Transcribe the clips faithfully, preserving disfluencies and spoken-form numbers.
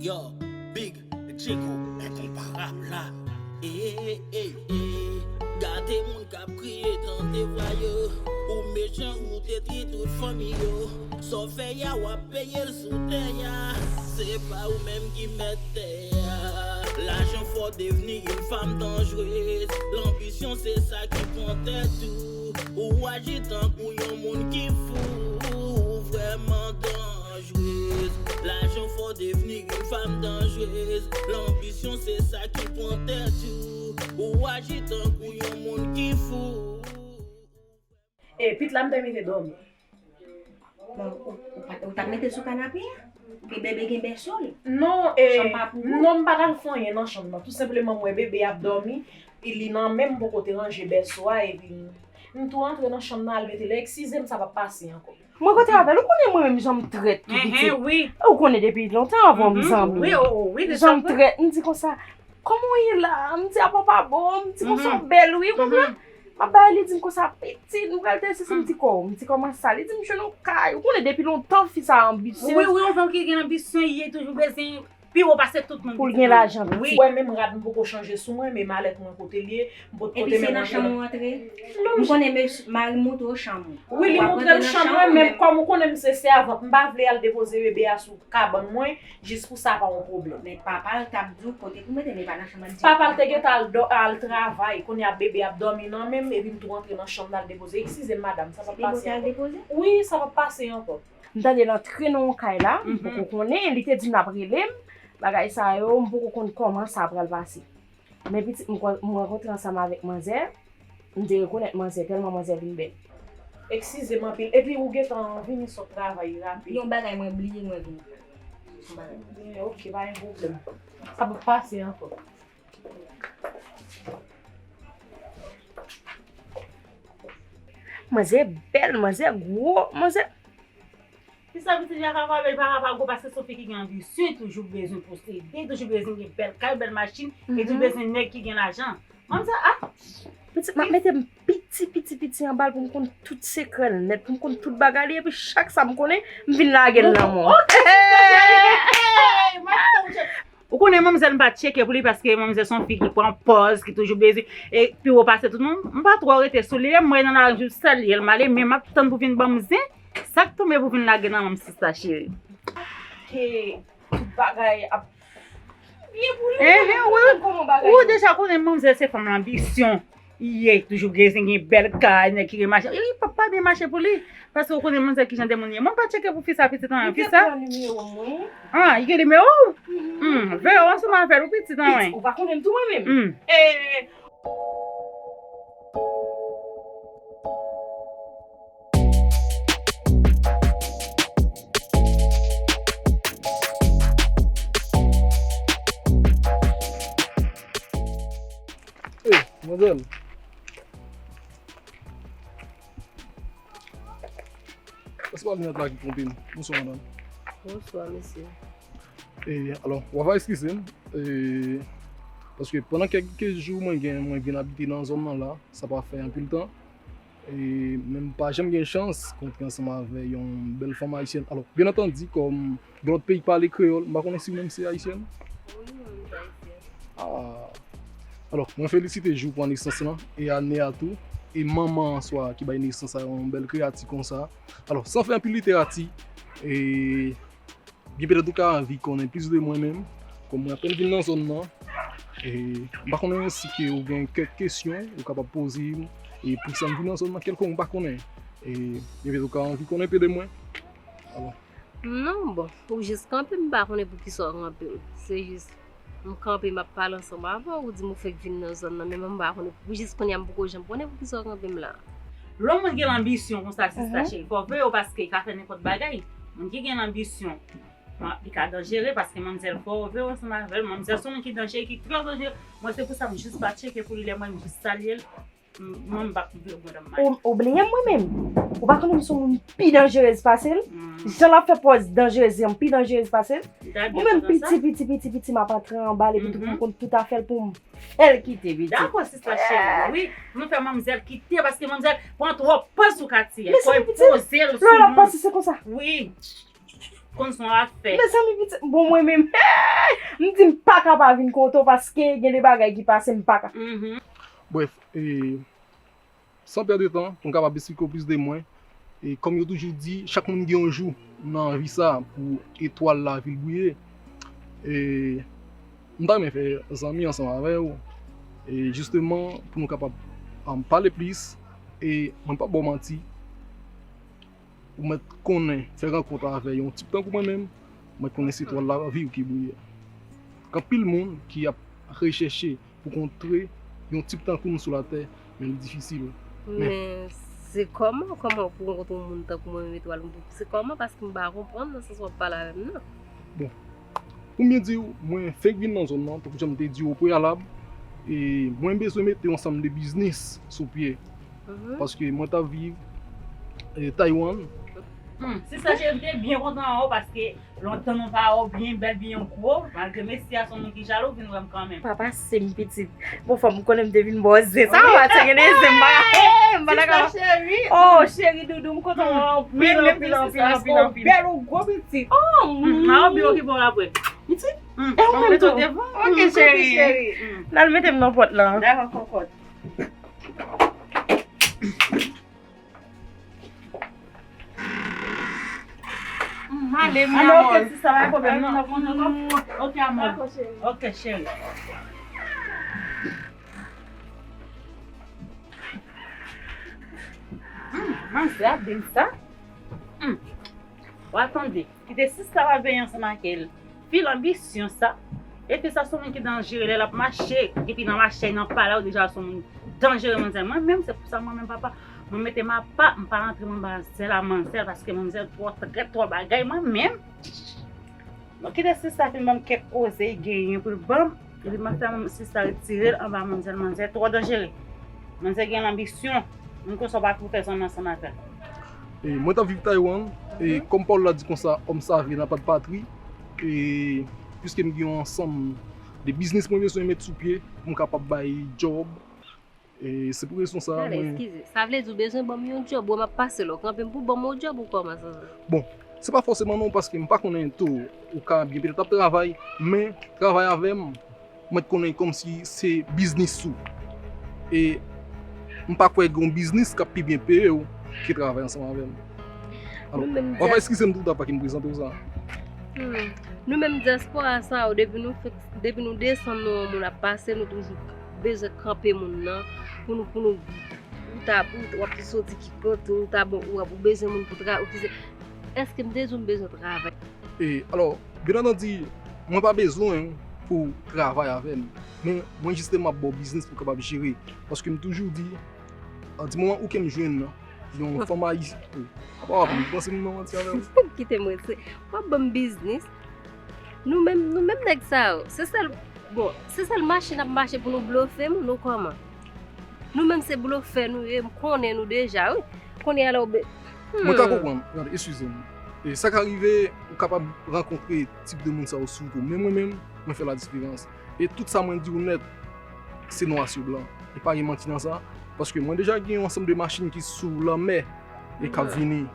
Yo, Big Djeko, enkonparab la. Ey, ey, ey, gade moun k ap kriye tande vwa yo. Ou mechan, ou detwi tout fanmi yo. Sa w fè a, w ap peye l sou tè a. Se pa ou menm ki mèt tè a. Lajan fè w devni yon fanm danjrez. Lanbisyon se sa ki pran tèt ou. Ou aji tankou yon moun ki fou. Ou vrèman danjrez. Lajan fè w devni yon fanm danjrez. Lanbisyon se sa ki pran tèt ou. Ou aji tankou yon moun ki fou. E pit la m te mete dòmi. Bon, ou, ou pa, ou t ap mete l sou kanape a? Pou bebe gen bèso l? Non, e, chanm pa pou ou? Non, m pa t al fè anyen nan chanm nan. Tou senpleman, m wè bebe ap dòmi, e li nan men m, m poko te ranje bèso a, epi m, m tou antre nan chanm nan al mete l. Eskize m, sa p ap pase ankò. Mwen kote avè l, ou konnen mwen menm jan m trèt tou pitit. Enhen, wi. Ou konnen depi lontan avè w m zanmi. Wi, o, o, wi, jan m trèt, m di konsa, kòman w ye la? M di apa w pa bon, m di konsa w bèl wi, ou konprann? M ap bay li, di m konsa pitit, m pral te se sa, m di kò, m di kòman sa? Li di m jwenn yon kay, ou konnen depi lontan fi sa anbisyez. Wi, wi, yon fanm ki gen anbisyon, li toujou bezwen pi wo pase tout moun. Pou l gen lajan. Wi. Ou wè menm rad m poko chanje sou mwen, men malèt mwen kote l ye, m pot kote men mwen. Epi se nan chanm ou antre? M konnen mari m montre w chanm ou. Wi, li montre m chanm mwen, men kòm ou konnen m se sèvant, m pa vle al depoze bebe a sou kabann mwen, jis pou sa pa yon pwoblèm. Men papa l t ap di w kote pou mete l, men pa nan chanm nan. Papa l te gentan al dò-, al travay, kounye a bebe ap dòmi nan men m, epi m tou antre nan chanm nan al depoze. Eskize m, madanm, sa p ap pase ankò. Se depoze al depoze? Wi, sa p ap pase ankò. M tande l antre nan yon kay la, m poko konnen, li te di m l ap rele m, bagay sa yo, m poko konn kòman sa pral pase. Men pitit m, m rankontre ansanm avèk manzè, m te rekonèt manzè tèlman manzè vin bèl. Eskize m anpil, epi ou gentan vini sot travay rapid. Yon bagay mwen bliye, mwen vin fè. Yon bagay. Byen, oke, pa gen pwoblèm. Sa p ap pase ankò. Manzè bèl, manzè gwo, manzè. Kisa pitit Jaka pa bèl, Jaka pa gwo, paske se yon fi ki gen anbisyon, toujou bezwen posede, toujou bezwen gen bèl kay, bèl machin, e toujou bezwen nèg ki gen lajan. Manzè, ah! Pitit, m ap mete m piti, piti, piti anba l pou m konn tout sekrè l nèt, pou m konn tout bagay li, epi chak sa m konnen, m vin lage l nan men w. Oke, sister. Ou konnen manmzèl m pa tcheke pou li paske manmzèl se yon fi ki pran pòz, ki toujou beze, e pi wo pase tout moun. M pa twò rete sou li, lè m wè nan lari m jis salye l, m ale, men m ap tann pou vin ban m zen. Sa k tonbe pou vin lage nan men m, sista cheri? Ke tout bagay ap byen pou li, ou deja konnen manmzèl se fanm lanbisyon. Iye, toujou gen, gen bèl kay, nèg ki gen machin. Li p ap pa byen mache pou li. Paske ou konnen manzè kijan de moun ye. Mwen pa tcheke pou fi sa, pitit an, fi sa. Li gen nimewo mwen. Ah, li gen nimewo w? Hmm, veye w ansanm avè l, ou pitit an, wi. Ou pa konnen m tou mwen menm. Hmm. Eh. Ey, manzèl. Èske pa linèt la ki twonpe m? Bonswa, madanm. Bonswa, mesye. E, alò, w ava eskize m, e, paske pandan kèk, kèk jou mwen gen, mwen vin abite nan zòn nan la, sa pa fè anpil tan. E, men m pa janm gen chans kontre ansanm avè yon bèl fanm ayisyèn. Alò, byen antandi, kòm gen lòt peyi k pale kreyòl, m pa konnen si ou menm se ayisyèn? Wi, mwen menm se ayisyèn. Ah. Alò, mwen felisite jou pran nesans lan, e ane a tou, e manman an swa ki bay nesans a yon bèl kreyati konsa. Alò, san fè anpil literati, e Byen, petèt ou ka anvi konnen plis de mwen menm, kòm mwen apèn vin nan zòn nan. E, m pa konnen si ke ou gen kèk kesyon ou kapab poze m, e poukisa m vin nan zòn nan kèlkonk, m pa konnen. E, byen, petèt ou ka anvi konnen enpe de mwen. Alò. Non, bon, ou jis kanpe, m pa konnen poukisa w kanpe m. Se jis M kanpe, m ap pale ansanm avè w, ou di m ou fèk vin nan zòn nan, men mwen m pa konnen, jis kounye a m poko janm konnen poukisa w kanpe m la. Lè yon moun gen lanbisyon konsa, sista cheri, fò w veye w paske li ka fè nenpòt bagay. Moun ki gen lanbisyon, li ka danjere paske manmzèl, fò w veye w ansanm avè l. Manmzèl se yon moun ki danjere, ki trè danjere. Mwen, se pou sa m jis pa tcheke pou li, lè m wè m jis salye l. M, mwen, m pa konn vle mwen nan may. Ou, ou bliye m mwen menm? Ou pa konnen m se yon moun pi danjerez pase l? Jan l ap fè pòz danjerez, m pi danjerez pase l? Ou menm piti, piti, piti, piti, m ap antre anba l, epi tou pou m konn tout afè l, pou m fè l kite, piti. Dakò, sista cheri, wi. Nou fè manmzèl kite, paske manmzèl pran twòp pòz sou katye a. Fò l poze l sou nou. Lè l ap pase, se konsa. Wi. Konn sa w ap fè. Mezanmi, pitit, bon, mwen menm, m di m pa ka pa vin kote w paske gen de bagay ki pase, m pa ka. Mhm. Bref, e, san pèdi tan, pou m kapab esplike w plis de mwen, e kòm yo toujou di, chak moun gen yon jou nan vi sa pou etwal lavi l briye. E m ta renmen fè zanmi ansanm avè w, e jisteman pou nou kapab, um, pale plis, e mwen p ap ba w manti, ou mèt konnen fè rankont avè yon tip tankou mwen menm, ou mèt konnen se etwal lavi w ki briye. Gen anpil moun ki ap rechèche pou kontre yon tip tankou m sou latè, men li difisil. Men se kòman, kòman pou w kontre yon moun tankou mwen menm etwal, se kòman, paske m pa konprann nan sans w ap pale avè m nan. Bon, pou m byen di w, mwen fenk vin nan zòn nan, tankou jan m te di w o preyalab, e mwen bezwen mete yon ansanm de biznis sou pye. Mhm. Paske mwen t ap viv, e, Taiwan. Hmm, sista cheri, m te byen kontan wè w paske lontan nou pa wè w byen bèl, byen gwo. Malgre mesye a se yon moun ki jalou, vin wè m kanmenm. Pa pase m pitit. Bon, fanm, ou konnen m te vin ba w zen. Sa w ap tire de zen, m pa ka, m pa ka. Sista cheri. Oh, cheri doudou, m kontan wè w anpil, anpil, anpil, anpil, anpil. Bèl ou gwo pitit. Oh, hmm, m a oubli okipe w apre. Pitit? Hmm, e ou menm tou? Devan. Ok, cheri. N al mete m nan pòt lan. Dakò, kòkòt. M ale, m ale, ok, sista, pa gen pwoblèm, non. Ok, amò. Dakò, cheri. Ok, cheri. Hmm, manzè ap di m sa. Hmm. W a tande. Kite sista w ap veye ansanm ak el. Fi l anbisyon sa. E fi sa se yon moun ki danjere lè l ap mache. Depi nan mache, nan pale, ou deja se yon moun danjere, manzè. Mwen menm, se pou sa mwen menm, papa, mwen mete m apa, m pa rantre manzè a, manzè, paske manzè twò trèt, twò bagay, mwen menm. Donk, kite sista fin ban m kèk koze, li genyen pou l ban m. Epi m ap fè sista retire l anba manzè, manzè twò danjere. Manzè gen lanbisyon. Moun konsa w pa pou fè zanmi ansanm avè l. E, mwen t ap viv Taiwan, e, kòm pawòl la di konsa, homme savait n'a pas de patrie, e, piske m gen yon ansanm de biznis mwen bezwen met sou pye, pou m kapab bay djòb, e, se pou rezon sa a, mwen... Tande, eskize, sa vle di w bezwen ban m yon djòb, ou wè m ap pase la, w kanpe m pou ban m yon djòb ou kòman sa? Bon, se pa fòseman non, paske m pa konnen tou, ou ka byen petèt ap travay, men travay avè m, mwen t konnen kòmsi se biznis ou. E m pa kwè gen yon biznis k ap pi byen peye w ke travay ansanm avè m. Alò, w ap eskize m tou ta pa ki m prezante w sa. Hmm. Nou menm dyaspora sa yo, depi nou fèk, depi nou desann nou yon moun ap pase, nou toujou bezwen kanpe moun nan, pou nou, pou nou, ou ta, ou, w ap soti ki kote, ou ta bon, ou, ou bezwen moun pou tra-, ou ki se, èske m te di w m bezwen travay? E, alò, byen antandi, mwen pa bezwen pou travay avè m. Men, mwen jisteman ap ba w biznis pou w kapab jere. Paske m toujou di, a, di moman ou ke m jwenn yon fanm ayisyen, apa w ap panse m nan manti avè w? Kite m rete. W ap ban m biznis. Nou menm, nou menm nèg sa yo. Se sèl, bon, se sèl mache n ap mache pou nou blofe moun ou kòman? Nou menm se blofè nou ye, m konnen nou deja, wi. Kounye a la ou be-, hmm. Mwen ka konprann, gade, eskize m. E sa ka rive, ou kapab rankontre tip de moun sa yo sou wout ou. Men mwen menm, mwen fè la diferans. E tout sa mwen di w nèt, se nwa sou blan. E pa gen manti nan sa, paske mwen deja gen yon ansanm de machin ki sou lanmè e k ap vini.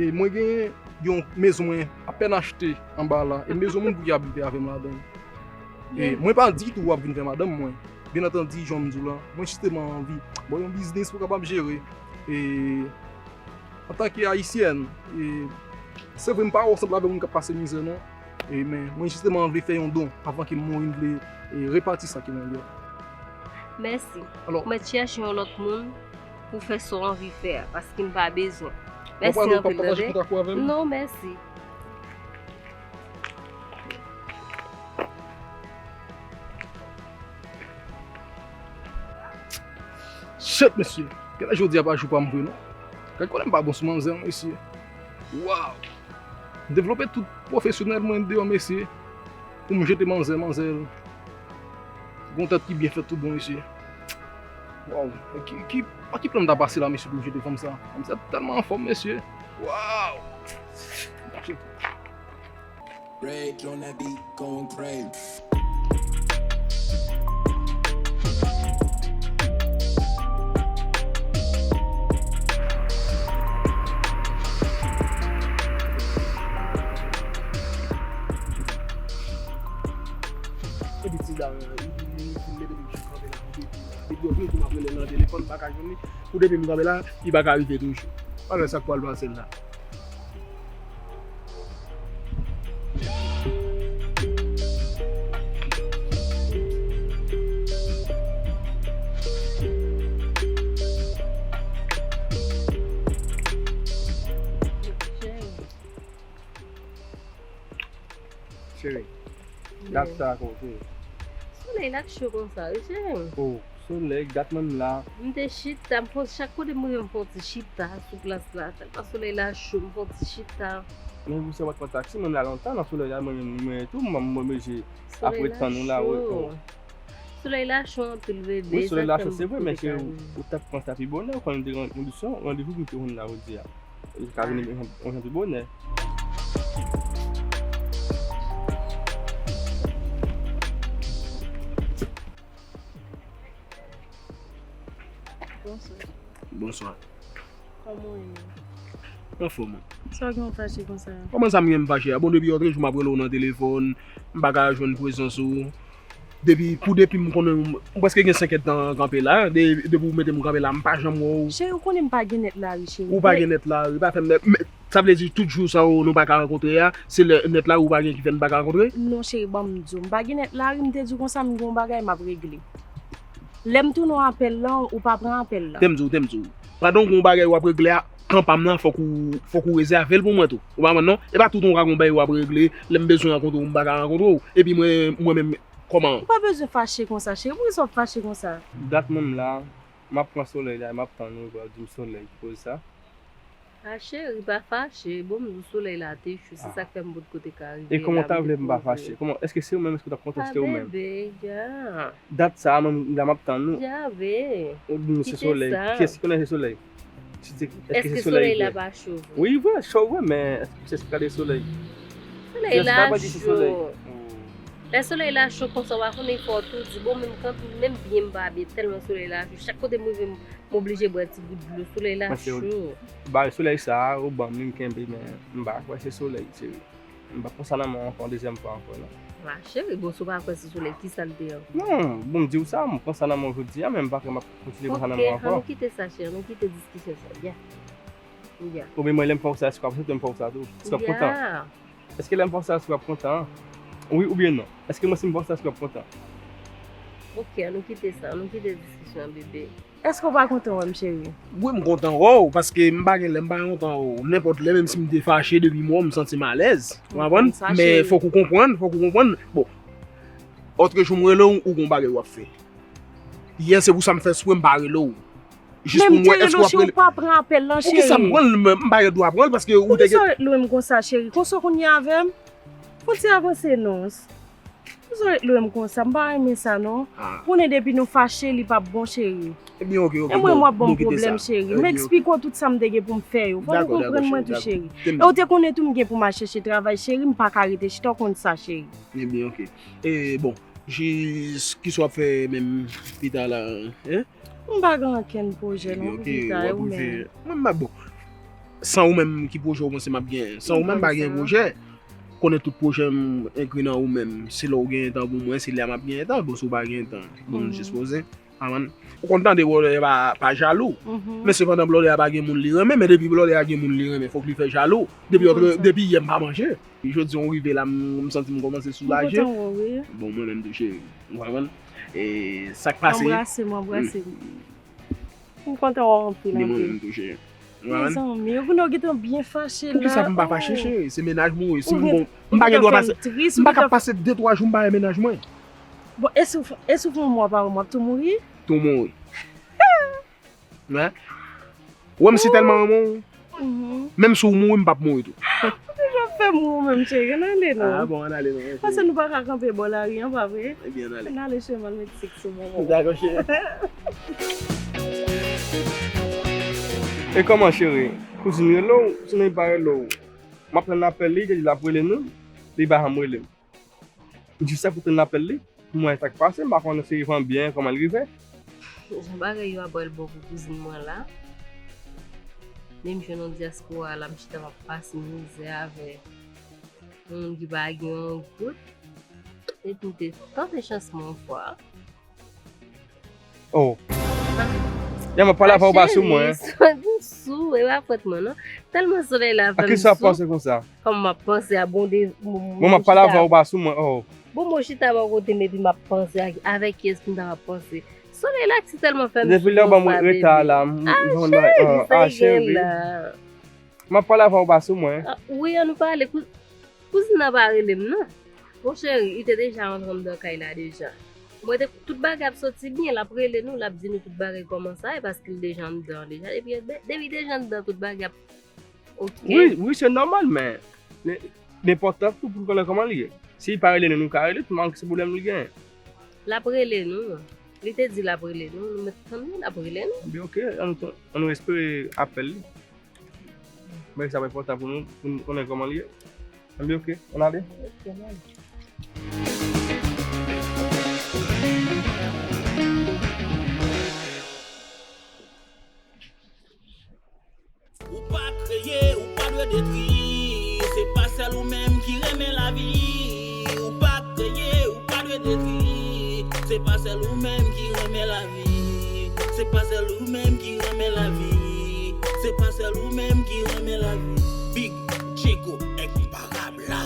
E mwen gen yon mezon mwen apèn achte anba la. E mezon moun pou ki abite avè m ladan l. E mwen pa di tou w ap vin fè madanm mwen. Byen antandi, jan m di w la, mwen jisteman anvi ba w yon biznis pou w kapab jere. E antanke ayisyèn, e se vre m pa wè w sanble avè moun k ap pase mizè non. E men mwen jisteman vle fè yon don avan ke m mouri, m vle, e, repati sa ki nan li a. Mèsi. Alò, ou mèt chèche yon lòt moun pou fè sa w anvi fè a, paske m pa bezwen. Mèsi anpil tande. W ap pataje kontak ou avè m? Non, mèsi. Shit, mesye. Genlè jodi a pa jou pa m vre non. Gad konnen m pa bon sou manzè non, mesye. Waw. M devlope tout pwofesyonèl mwen deyò, mesye. Pou m jete manzè, manzè. Gon tèt ki byen fèt tout bon, mesye. Waw. Ki, ki, pa ki plan m ta pase la, mesye, pou m jete fanm sa? Fanm sa tèlman anfòm, mesye. Waw. Red on that beat, going crazy. Fò m pa ka jwenn li. Pou depi m kanpe la, li pa ka rive toujou. Pa wè sa k pral pase l la. Cheri, gad sa kote. Solèy la cho konsa, wi, cheri. Oh, solèy, gad menm la. M te chita, m fon, chak kote m rive, m fon ti chita sou plas la. Tèlman solèy la cho, m fon ti chita. Men ou se wè kontak, si mwen la lontan nan solèy la, mwen, mwen tou, mwen, mwen oblije ap ret tann ou la, wi. Solèy la cho anpil, bebe. Wi, solèy la cho, se vre, men cheri, ou t ap pran sa pi bonè, ou konn te gen kondisyon, randevou pou m te jwenn la jodi a. Li ka vin yon jan pi bonè. Bonswa. Bonswa. Kòman w ye? Anfòm. Sa w gen w fache konsa? Kòman sa m gen m fache a? Bon, depi yè jou m ap rele w nan telefòn, m pa ka jwenn prezans ou. Depi, pou depi m konnen, m prèske gen senk èdtan kanpe la, de, depi w mete m kanpe la, m pa janm wè w. Cheri, ou konnen m pa gen nèt lari, cheri. Ou pa gen nèt lari, pa fè m nèt. Men, sa vle di tout jou sa yo nou pa ka rankontre a, se lè nèt lari ou pa gen ki fè n pa ka rankontre? Non, cheri, ban m di w. M pa gen nèt lari, m te di w konsa, m gen yon bagay m ap regle. Lè m tounen w apèl lan, ou pa pran apèl la. Te m di w, te m di w. Pandan w gen yon bagay w ap regle a, tan pa m nan, fòk ou, fòk ou rezève l pou mwen tou. Ou pa konprann non? E pa toutan w ka gen yon bagay w ap regle, lè m bezwen rankontre w, m pa ka rankontre w. Epi mwen, mwen menm, kòman? Ou pa bezwen fache konsa, cheri. Poukisa w ap fache konsa? Dat menm la, m ap pran solèy la, m ap tann ou, w ap di m solèy ki koz sa. A cheri, pa fache. Bon, m di w solèy la te cho, se sa k fè m bout kote ka rive la. E kòman w ta vle m pa fache? Kòman, èske se ou menm, èske w t ap kontan, èske ou menm? A bebe, ya. Dat sa a, menm la m ap tann ou. Ya, be. Ou di m se solèy. Kiyès ki konnen se solèy? Èske se solèy la pa cho vre? Wi, vre, cho vre, men èske se gade solèy? Solèy la cho. Lè solèy la cho konsa, w a konnen fò w tou di, bon, menm kanpe, menm byen m pa byen, tèlman solèy la cho. Chak kote m rive, m oblije bwè ti gout dlo. Solèy la cho. Ba, solèy sa a, ou ban m li, m kenbe, men m pa kwè se solèy, cheri. M pa pran sa nan men w ankò, yon dezyèm fwa ankò, non. A, cheri, bon, si w pa kwè se solèy, ki sa l te ankò? Non, bon, m di w sa, m pran sa nan men w jodi a, men m pa kwè m ap kontinye pran sa nan men w ankò. Ok, ann kite sa, cheri, ann kite diskisyon sa. Ya. Ya. Oubyen mwen, lè m fè w sa, èske w ap aksepte m fè w sa tou? Èske w ap kontan? Ya. Èske lè m fè w sa, èske w ap kontan? Wi oubyen non? Èske mwen, si m fè w sa, èske w ap kontan? Ok, ann kite sa, ann kite diskisyon an, bebe. Èske w pa kontan wè m, cheri? Wi, m kontan wè w, paske m pa gen lè m pa kontan wè w. Nenpòt lè, menm si m te fache, depi m wè w, m santi m alèz. Ou konprann? Men fòk ou konprann, fòk ou konprann. Bon, otrejou m rele w, ou gon bagay w ap fè. Yè, se pou sa m fè espre m pa rele w. Jis pou m wè èske w ap rele. Men m te rele w, cheri, ou pa pran apèl lan, cheri. Poukisa m pran l, m pa gen dwa pran l, paske ou te gen. Poukisa w ret lwen m konsa, cheri? Konsa w konn ye avè m? Fò w ti avanse non. Poukisa w ret lwen m konsa? M pa renmen sa non. Konnen depi nou fache, li p ap bon, cheri. Ebyen, oke, oke. E mwen, m ap ba w pwoblèm, cheri. M eksplike w tout sa m te gen pou m fè yo. Fò w konprann mwen tou, cheri. E w te konnen tou m gen pou m al chèche travay, cheri. M pa ka rete chita, w konn sa, cheri. Ebyen, oke. E, bon, jis, kisa w ap fè menm pita la, en? M pa gen okenn pwojè non pou pita, e ou menm? Mwen, m pa, bon. San ou menm, ki pwojè w panse m ap gen? San ou menm, m pa gen pwojè. Konnen tout pwojè m enkli nan ou menm. Se lè w genyen tan pou mwen, se lè a m ap genyen tan. Bon, si w pa genyen tan, bon, nou jis poze. Amen. Ou konn tande blòdè pa, pa jalou. Men sepandan, blòdè a pa gen moun li renmen, men depi blòdè a gen moun li renmen, fòk li fè jalou. Depi, depi yè m pa manje. Jodi a w rive la, m, m santi m kòmanse soulaje. M kontan wè w, wi. Bon, mwen menm tou, cheri. Ou konprann? E sa k pase? Anbrase m, anbrase m. M kontan wè w anpil, anpil. Ni mwen menm tou, cheri. Mezanmi, ou konnen w gentan byen fache la. Poukisa pou m pa fache, cheri? Se mennaj mwen, wi. Si m gon, m pa gen dwa pase, m pa ka pase de, twa jou m pa wè mennaj mwen. Bon, e si w, e si w fè yon mwa pa wè m, w ap tou mouri? Tou mouri. Wi. Ou wè m si tèlman renmen w. Menm si w mouri, m p ap mouri tou. Ou toujou ap fè m ri ou menm, cheri. Ann ale non. A bon, ann ale non. Paske nou pa ka kanpe bò lari an, pa vre? Ebyen, ann ale. Ann ale, cheri, m al met sik sou mwen. Dakò, cheri. E kòman, cheri? Kouzin rele w? Kouzin pa rele w? M ap tann apèl li, li di l ap rele nou. Li pa janm rele m. Jis sa pou tann apèl li, pou mwen sa k pase, m pa konnen si li pran byen, kòman l rive. Jan bagay yo ap pral bon pou kouzin mwen la. Men m jwenn yon dyaspora la, m chita m ap pase mizè avè yon moun ki pa gen yon goud. Epi m te tante chans mwen yon fwa. Oh. Ya, m ap pale avè w, ou pa sou mwen. Cheri, m sou, e pa fòt mwen non. Tèlman solèy la fè m sou. A kisa w ap panse konsa? Kòman m ap panse a bon de. Bon, m ap pale avè w, ou pa sou mwen. Oh. Bon, mwen chita bò kote m epi m ap panse avèk kiyès m ta ap panse. Solèy la ki tèlman fè m sou konsa, baby. Depi lè w ban mwen reta la, m jwenn bagay. Ah, cheri, sa y gen la. M ap pale avè w, ou pa sou mwen. Wi, ann pale. Kouzin nan pa rele m non. Mon cheri, li te deja rantre anndan kay la deja. Mwen te, tout bagay ap soti byen, l ap rele nou, l ap di nou tout bagay kòman sa ye, paske l deja anndan deja. Depi, depi deja anndan, tout bagay ap oke. Wi, wi, se nòmal, men li enpòtan tou pou n konnen kòman l ye. Si li pa rele nou, nou ka rele, tout moun ki se pwoblèm li genyen. L ap rele nou. Li te di l ap rele nou, nou mèt tann li, l ap rele nou. Ebyen, oke, ann, ann espere apèl li. Mwen sa pa enpòtan pou nou, pou nou konnen kòman l ye. Ann oke, ann ale. Ou pa kreye, ou pa dwe detwi. Se pa sèl ou menm ki renmen lavi. Ou pa kreye, ou pa dwe detwi. Se pa sèl ou menm ki renmen lavi. Se pa sèl ou menm ki renmen lavi. Se pa sèl ou menm ki renmen lavi. Big Djeko, enkonparab la.